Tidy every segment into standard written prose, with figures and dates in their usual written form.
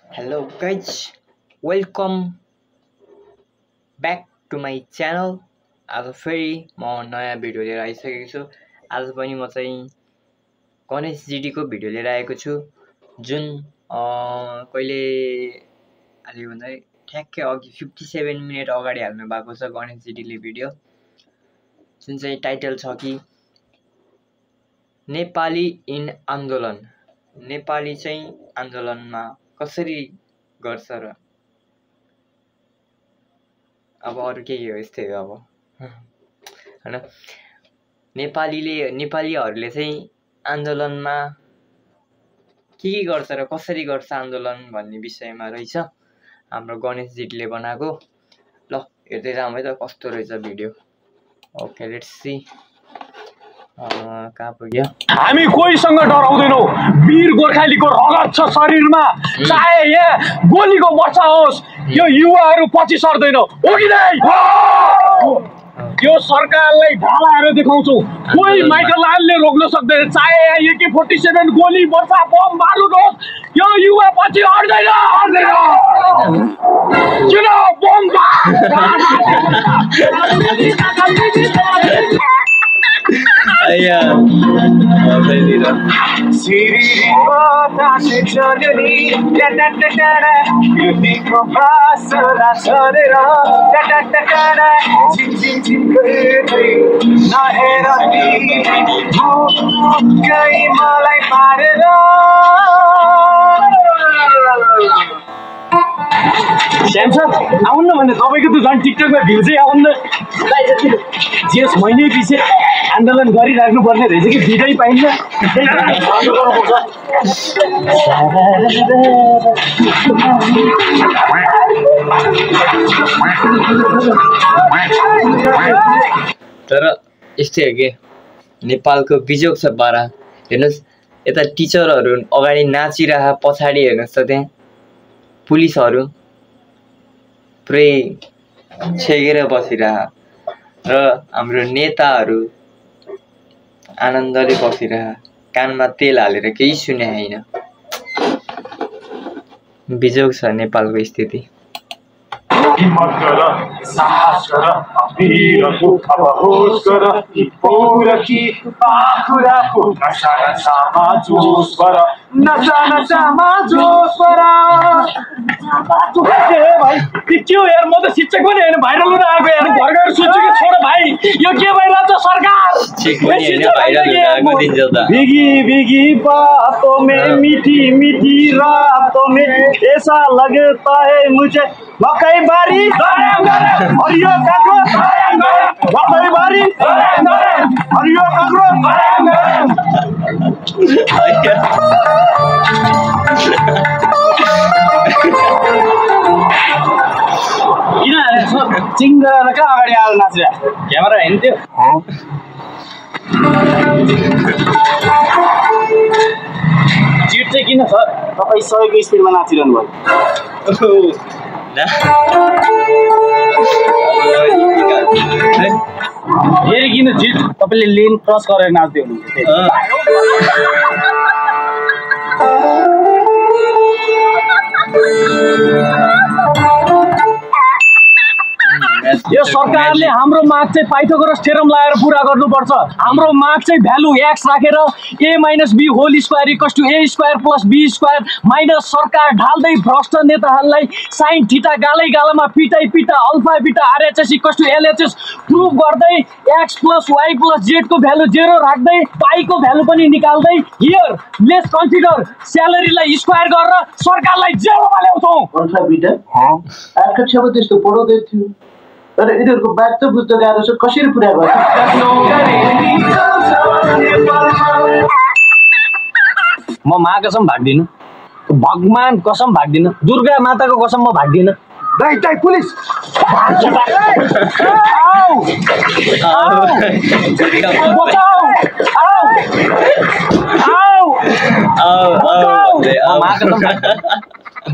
Hello guys, welcome back to my channel. आज फेरि म नयाँ भिडियो लिएर आइसकेको छु। आज पनि म चाहिँ गणेश जीडी को भिडियो लिएर आएको छु, जुन कहिले अलि भन्दा ठ्याक्कै अघि 57 मिनेट अगाडि हाल्नु भएको छ गणेश जीडी ले भिडियो, जुन चाहिँ टाइटल छ कि नेपाली इन आन्दोलन। नेपाली चाहिँ आन्दोलनमा कसरी गर्छ र अब अरु के हो यस्तै हो अब हैन। नेपालीहरुले चाहिँ आन्दोलनमा के गर्छ र कसरी गर्छ आन्दोलन भन्ने विषयमा रहेछ हाम्रो गणेश जीडीले बनाएको। ल हेर्दै जाउँ है त कस्तो रहेछ भिडियो। Okay let's see. कहाँ पुग्यो? हामी कोहीसँग डराउँदैनौ। वीर गोर्खालीको रगत छ शरीरमा, चाहे यहाँ गोलीको वर्षा होस्, यो युवाहरू पछि सर्दैन हो कि नै? यो सरकारलाई ढालाएर देखाउँछौ, कोही माइकलले रोक्न सक्दैन। चाहे यहाँ AK-47 गोली वर्षा बम बारुद होस्, यो युवा पछि हट्दैन। किन बम स्यामसङ आउनु भने तपाईको त झन् टिकटकमा भ्यू चाहिँ आउनु। जेस महिनै पछि आन्दोलन गरिराख्नु पर्ने रहेछ कि भिडै पाइन्छ। तर यस्तै हो के नेपालको बिजोग छ बारा। हेर्नुस् यता टिचरहरु अगाडि नाचिरहा, पछाडी हेर्नुस् त त्यहाँ पुलिसहरु पुरै छेकेर बसिरहा र हाम्रो नेताहरु आनन्दले बसिरहा, कानमा तेल हालेर केही सुने हैन। बिजोग छ नेपालको स्थिति। हिम्मत गर, साहस गर, वीरको अब होस गर, पौरखी पाखुराको नशा नशामा जोस गर, नशा नशामा जोस गर। भाइ के हो यार, म त शिक्षक पनि हैन, भाइरल हुन आएको यार। घर गएर सोच्छु कि छोड भाइ, यो के भइरहेछ सरकार? भीगी भीगी बातों में, मीठी मीठी रातों में, ऐसा लगता है मुझे मकई बारी हरियो काँक्रो, मकई बारी हरियो काँक्रो। किन चिङ गरेर कहाँ अगाडि आएर नाचिरहेको? क्यामेरा हेर्थ्यो। चिट चाहिँ किन सर तपाईँ 100 को स्पिडमा नाचिरहनु भयो? फेरि किन चिट? तपाईँले लेन क्रस गरेर नाच्दै हुनुहुन्छ। यो सरकारले हाम्रो माग चाहिँ पाइथागोरस थ्योरम लगाएर पूरा गर्नुपर्छ। हाम्रो माग चाहिँ भ्यालु x राखेर a - b whole square equals to a square plus b square minus सरकार ढाल्दै भ्रष्ट नेताहरूलाई साइन थीटा गालै गालामा पिटाई पिटा alpha beta RHS equals to LHS prove गर्दै x plus y plus z को भ्यालु 0 राख्दै पाई को भ्यालु पनि निकाल्दै हियर लेट्स कन्सिडर स्यालेरीलाई स्क्वायर गरेर सरकारलाई जेलमा ल्याउँछौँ। अल्फा बिटा कक्षामा त्यस्तो पढाउँदै थियो, तर यिनीहरूको बात त बुझ्न गाह्रो छ। कसरी पुरा गर्छ? म माँ कसम भाग्दिनँ, भगवान कसम भाग्दिनँ, दुर्गा माताको कसम म भाग्दिनँ। दाइ दाइ पुलिस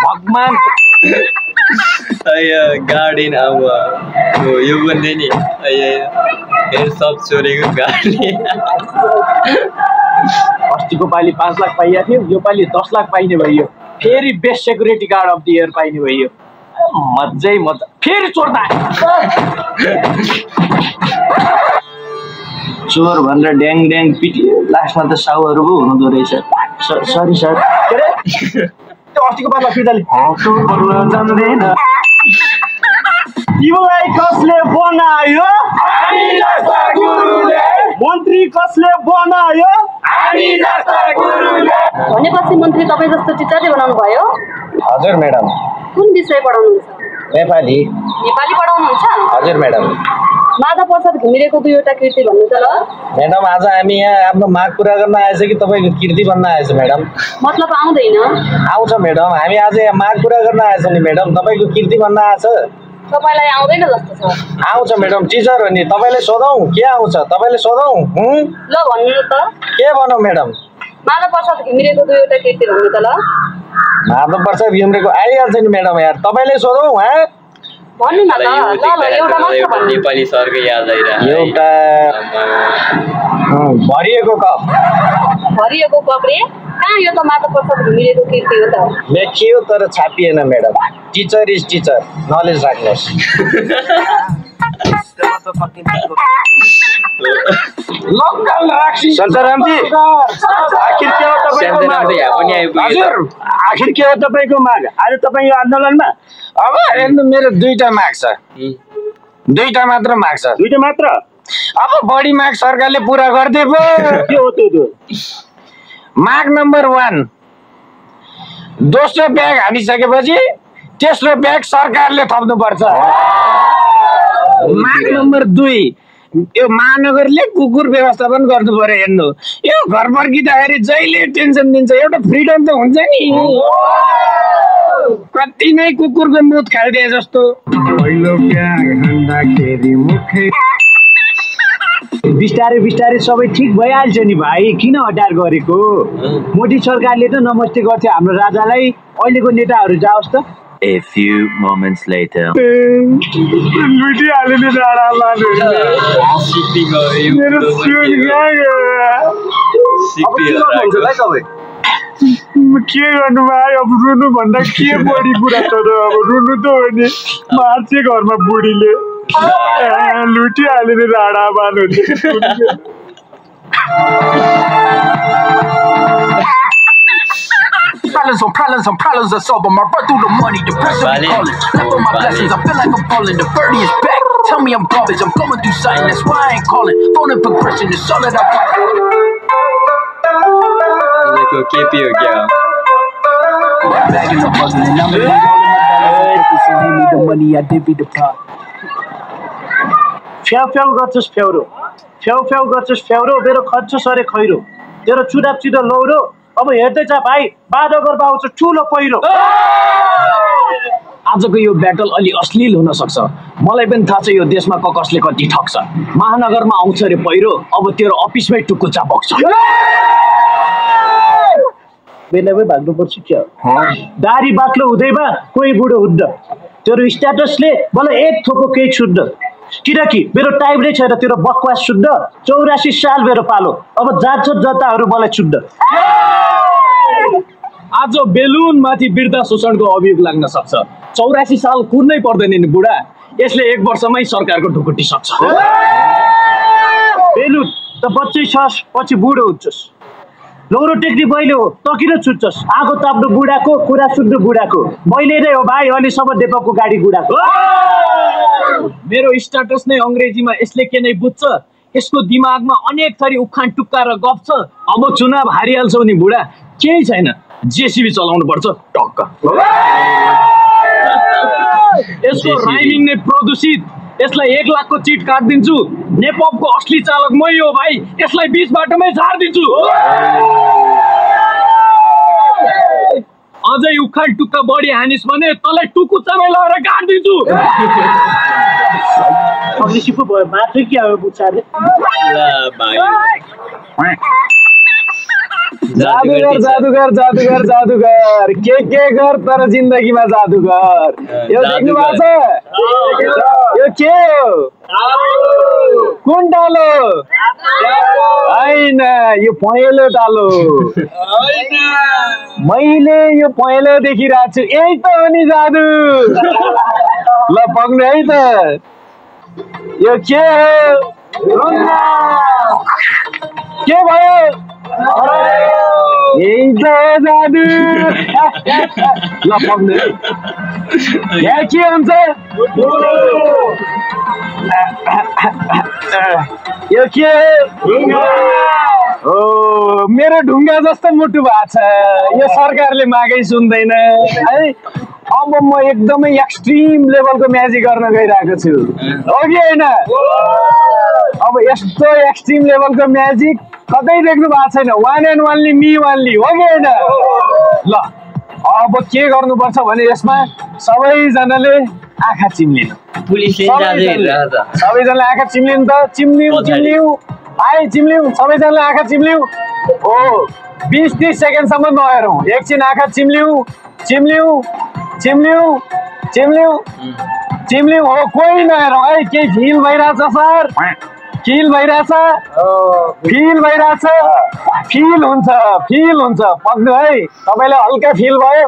भगवान गार्डन अब यो पनि नि सब चोरेको गार्डन। अस्तिको पालि 5 लाख पाइएको थियो, यो पालि 10 लाख पाइने भयो। फेरि best security guard of the year पाइने भयो मजै मजा फेरि चोर्दा चोर भनेर ड्याङ ड्याङ पिटियो लास्टमा त साउहरू पो हुँदो रहेछ सरी सर के अरे त्यो अस्तिको पाला फिर्ताले जान्दैन तिमीलाई कसले बनायो हामी जस्ता गुरुले मन्त्री कसले बनायो हामी जस्ता गुरुले भनेपछि मन्त्री तपाईँ जस्तो टिचरले बनाउनु भयो हजुर म्याडम कुन विषय पढाउनुहुन्छ नेपाली नेपाली पढाउनुहुन्छ हजुर म्याडम माधव प्रसाद घिमिरेको दुईवटा कृति भन्नु त ल म्याडम आज हामी यहाँ आफ्नो माग पुरा गर्न आएछ कि तपाईँको कृति बन्न आएछ म्याडम मतलब आउँदैन आउँछ म्याडम हामी आज यहाँ माग पुरा गर्न आएछ नि म्याडम तपाईँको कृति बन्न आएछ तपाईँलाई आउँदैन जस्तो छ आउँछ म्याडम टिचर हो नि तपाईँले सोधौँ के आउँछ तपाईँले सोधौँ ल भन्नु त के भनौँ म्याडम माधव प्रसाद घिमिरेको दुईवटा कृति भन्नु त ल माधव प्रसाद घिमिरेको आइहाल्छ नि म्याडम यार तपाईँले सोधौँ भन्नु न ल एउटा मात्र भन्नु नेपाली सरको याद आइरहेको एउटा भरिएको कप भरिएको कपरे कहाँ यो त माधव प्रसाद घिमिरेको कृति हो त लेखियो तर छापिएन madam teacher is teacher knowledge राख्नुहोस् सन्तरामजी आखिर के हो तपाईँको माग हजुर आखिर के हो तपाईँको माग आज तपाईँ यो आन्दोलनमा अब हेर्नु मेरो दुईटा माग छ दुईटा मात्र माग छ दुईटा मात्र अब बढी माग सरकारले पुरा गरिदिए पो के हो त्यो माग नम्बर 1 दोस्रो ब्याग हानिसकेपछि तेस्रो ब्याग सरकारले थप्नुपर्छ माग नम्बर 2 यो महानगरले कुकुर व्यवस्थापन गर्नु पर्यो हेर्नु यो घर फर्किँदाखेरि जहिले टेन्सन दिन्छ एउटा फ्रिडम त हुन्छ नि कति नै कुकुरको मुख खाइदिए जस्तो पहिलो ब्याग हान्दाखेरि मुखै बिस्तारै बिस्तारै सबै ठिक भइहाल्छ नि भाइ किन हटार गरेको मोदी सरकारले त नमस्ते गर्थ्यो हाम्रो राजालाई अहिलेको नेताहरू जाओस् त A few moments later. के गर्नु भाइ अब रुनु भन्दा के बढी कुरा छ र अब रुनु त हो नि मार्चे घरमा बुढीले लुटिहाल्यो नि राडा बालो Problems on problems, I solve them. I run through the money, the pressure we call it. Left on my blessings, I feel like I'm falling. The birdie is back. Tell me I'm garbage, I'm going through something. That's why I ain't calling. Phone and progression is all that I फ्याउ गर्छस् फ्याउरो फ्याउ गर्छस् फ्याउरो मेरो खर्च सरे खैरो तेरो चुडाप चिडो लौरो अब हेर्दै जा भाइ बाधोगर्भ आउँछ ठुलो पहिरो आजको यो ब्याटल अलि अश्लील हुन सक्छ मलाई पनि थाहा छ यो देशमा कसले कति ठग्छ महानगरमा आउँछ रे पहिरो अब तेरो अफिसमै टुकुचा बग्छ बेलामै भाग्नु पर्छ क्या दारी बाक्लो हुँदैमा कोही बुढो हुन्न तेरो स्ट्याटसले मलाई एक थोको केही छुट्न किनकि मेरो टाइम नै छैन तेरो बकवास सुन्न 84 साल मेरो पालो अब जान्छ जनताहरू मलाई छुट्न आज बेलुन माथि वृद्ध शोषणको अभियोग लाग्न सक्छ 84 साल कुर्नै पर्दैन नि बुढा यसले 1 वर्षमै सरकारको ढुकुटी सक्छ बेलुन त बच्चै छस् पछि बुढो हुन्छस् लौरो टेक्नी मैले हो त किन छुट्छस् आगो ताप्नु बुढाको कुरा सुन्नु बुढाको मैले नै हो भाइ अहिलेसम्म नेपालको गाडी गुडाको मेरो स्ट्याटस नै अंग्रेजीमा यसले के नै बुझ्छ यसको दिमागमा अनेक थरी उखान टुक्का र गफ छ अब चुनाव हारिहाल्छौ नि बुढा केही छैन जेसीबी चलाउनु पर्छ टक्क यसको राइमिङ नै प्रदूषित यसलाई 1 लाखको चिट काट्दिन्छु नेपालको असली चालक मै हो भाइ यसलाई बीच बाटोमै झार्दिन्छु अझै उखान टुक्का बढी हानिस् भने तँलाई टुकुचामै लगाएर काट्दिन्छु अझै सिपो भयो मात्रै के हो बुचाले जादुगर जादुगर जादुगर जादुगर के गर तर जिन्दगीमा जादुगर यो देख्नु भएको छ यो के हो कुन डालो हैन यो पहेँलो डालो मैले यो पहेँलो देखिरहेको छु यही त हो नि जादु ल पक्नु है त यो के हो के भयो यही त हो जादु ल पक्नु यहाँ के हुन्छ यो के हो मेरो ढुङ्गा जस्तो मुटु भएको छ यो सरकारले मागै सुन्दैन है अब म एकदमै एक्सट्रिम लेभलको म्याजिक गर्न गइरहेको छु हो कि होइन अब यस्तो एक्सट्रिम लेभलको म्याजिक कतै देख्नु भएको छैन one and only me only हो कि होइन ल अब के गर्नुपर्छ भने यसमा सबैजनाले आँखा चिम्लिनु सबैजनाले आँखा चिम्लिनु त चिम्लिउ आइ चिम्लिउ सबैजनाले आँखा चिम्लिउ हो 20-30 सेकेन्डसम्म नहेरौँ एकछिन आँखा चिम्लिउ चिम्लिउ हो कोही नहेरौँ है केही फिल भइरहेछ सर फिल हुन्छ पक्नु है तपाईँलाई हल्का फिल भयो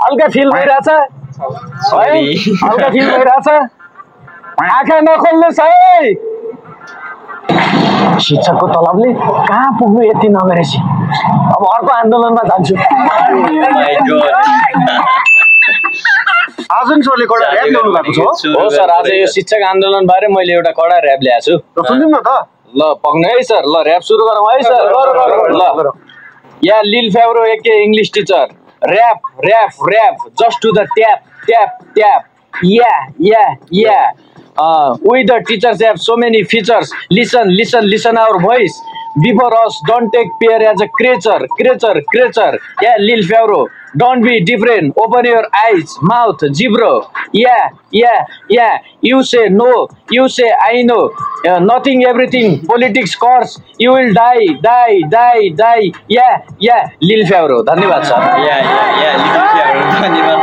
हल्का फिल भइरहेछ है हल्का फिल भइरहेछ आँखा नखोल्नुहोस् है शिक्षकको तलबले कहाँ पुग्नु यति नगरेपछि अब अर्को आन्दोलनमा जान्छु आजन सरले कडा र्याप ल्याउनु भएको छ हो सर आज यो शिक्षक आन्दोलन बारे मैले एउटा कडा र्याप ल्याएको छु सुन्दिउँ न त ल पक्नु है सर ल र्याप सुरु गरौँ है सर ल या लिल फेब्रो एके English teacher rap just to the tap yeah we the teachers have so many features listen our voice before us don't take fear as a creature yeah lil Pharaoh don't be different open your eyes mouth zebra yeah you say no you say I know nothing everything politics course you will die yeah lil Pharaoh धन्यवाद sir yeah lil Pharaoh धन्यवाद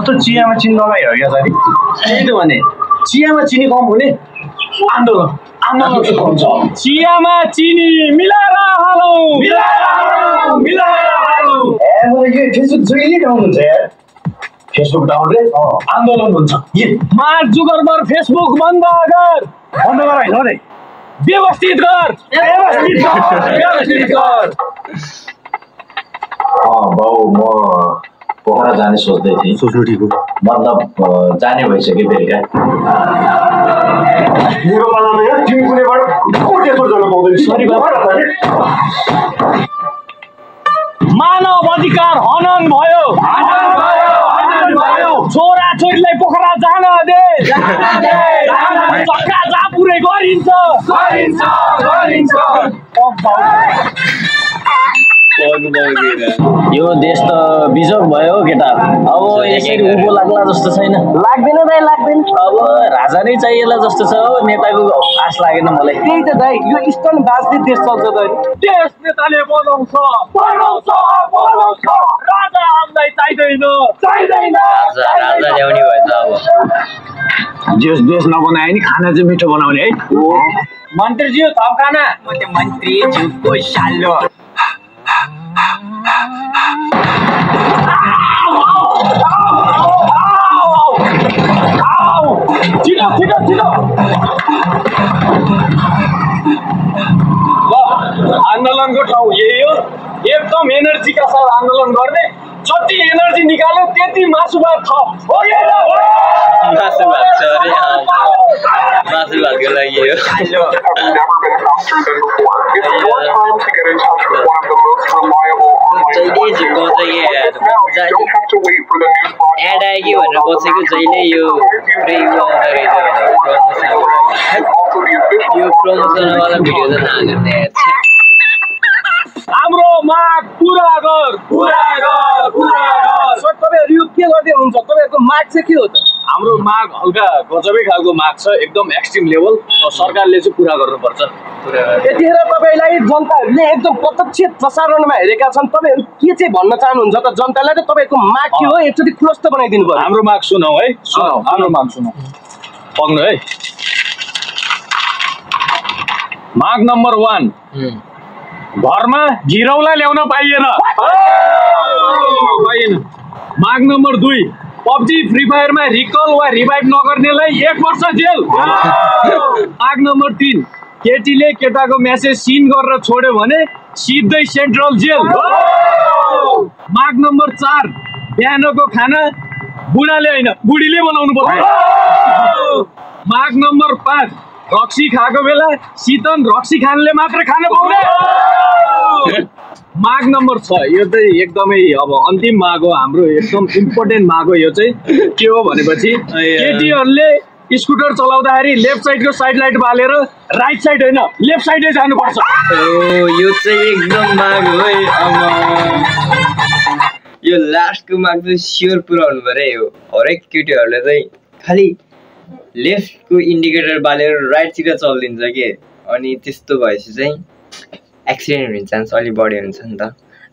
त चियामा चिनी लगाइ हो क्या साथी त्यही त भने चियामा चिनी कम हुने आन्दोलन चाहिँ हुन्छ चियामा चिनी मिलाएर हालौँ यो फेसबुक जहिले डाउन हुन्छ यार फेसबुक डाउन रे आन्दोलन हुन्छ मार्क जुकरबर्ग फेसबुक बन्द गर होइन रे व्यवस्थित गर बाउ म पोखरा जाने सोच्दै थिएँ सोच्नु ठिक हो मतलब जाने भइसक्यो बेलुका मेरो पालामा यार तिमी कुनैबाट कोटेश्वर जान पाउँदैन सरी बाबा मानव अधिकार हनन भयो छोरा छोरीलाई पोखरा जान दे चक्का जापुरै गरिन्छ यो देश त बिजोग भयो केटा अब यसरी उँभो लाग्ला जस्तो छैन लाग्दैन अब राजा नै चाहिएला जस्तो छ हो नेताको आश लागेन मलाई त्यही त दाइ यो इस्टर्न बाजले देश चल्छ दाइ देश नेताले बनाउँछ राजा हामीलाई चाहिँदैन राजा ल्याउने भएछ अब देश नबनाए नि खाना चाहिँ मिठो बनाउने है मन्त्रीज्यू थप खाना मन्त्रीज्यूको सालो छिटो आन्दोलनको ठाउँ यही हो एकदम एनर्जीका साथ आन्दोलन गर्ने जति एनर्जी निकाल्यो त्यति मासु भात थप हो मासु भातको लागि हो एड आयो कि भनेर बसेको जहिले यो आउँदो रहेछ यो प्रमोसनवाला भिडियो त नहाल्ने हाम्रो माग पुरा गर सर तपाईँहरू यो के गर्दै हुनुहुन्छ तपाईँहरूको माग चाहिँ के हो त हाम्रो माग हल्का गजबै खालको माग छ एकदम एक्सट्रिम लेभल सरकारले चाहिँ पुरा गर्नुपर्छ यतिखेर तपाईलाई जनताहरूले एकदम प्रत्यक्ष प्रसारणमा हेरेका छन् तपाईहरु के चाहिँ भन्न चाहनुहुन्छ त जनतालाई र तपाईको माग के हो एकचोटी खुलस्त बनाइदिनु पर्यो हाम्रो माग सुनौ है हाम्रो माग सुनौ पग्नु है माग नम्बर 1 घरमा घिरौला ल्याउन पाइएन माग नम्बर 2 PUBG फ्री फायरमा रिकल वा रिभाइभ नगर्नेलाई 1 वर्ष जेल माग नम्बर 3 केटीले केटाको मेसेज सिन गरेर छोड्यो भने सिधै सेन्ट्रल जेल माग नम्बर 4 बिहानको खाना बुढाले हैन बुढीले बनाउनु पर्छ माग नम्बर 5 रक्सी खाएको बेला शीतन रक्सी खानले मात्र खान पाउने माग नम्बर 6 यो चाहिँ एकदमै अब अन्तिम माग हो हाम्रो एकदम इम्पोर्टेन्ट माग हो यो चाहिँ के हो भनेपछि केटीहरुले स्कुटर चलाउँदाखेरि लेफ्ट साइडको साइड लाइट बालेर राइट साइड हैन लेफ्ट साइडै जानुपर्छ यो चाहिँ एकदम माग हो यो लास्टको माग चाहिँ स्योर पुराउनु पर्यो यो हरेक केटीहरुले चाहिँ खाली लेफ्टको इन्डिकेटर बालेर राइटतिर चल्दिन्छ के अनि त्यस्तो भएपछि चाहिँ एक्सिडेन्ट हुने चान्स अलि बढी हुन्छ नि त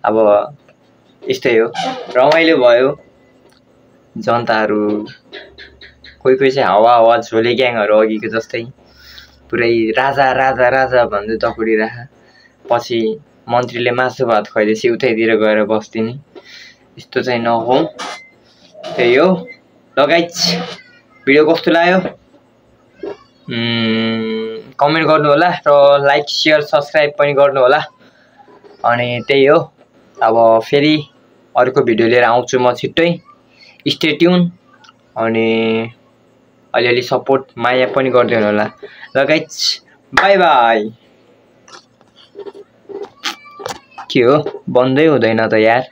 अब यस्तै हो रमाइलो भयो जनताहरू कोही चाहिँ हावा झोले ग्याङहरू अघिको जस्तै पुरै राजा राजा राजा भन्दै दकुडिराख पछि मन्त्रीले मासु भात खुवाइदिएपछि उतैतिर गएर बस्दिने यस्तो चाहिँ नहो त्यही हो ल गाइज भिडियो कस्तो लाग्यो कमेन्ट गर्नु होला र लाइक शेयर सब्स्क्राइब पनि गर्नु होला अनि त्यही हो अब फेरि अर्को भिडियो लिएर आउँछु म छिट्टै स्टे ट्युन अनि अलिअलि सपोर्ट माया पनि गरिदिनु होला ल गाइज बाई बाई के हो बन्दै हुँदैन त यार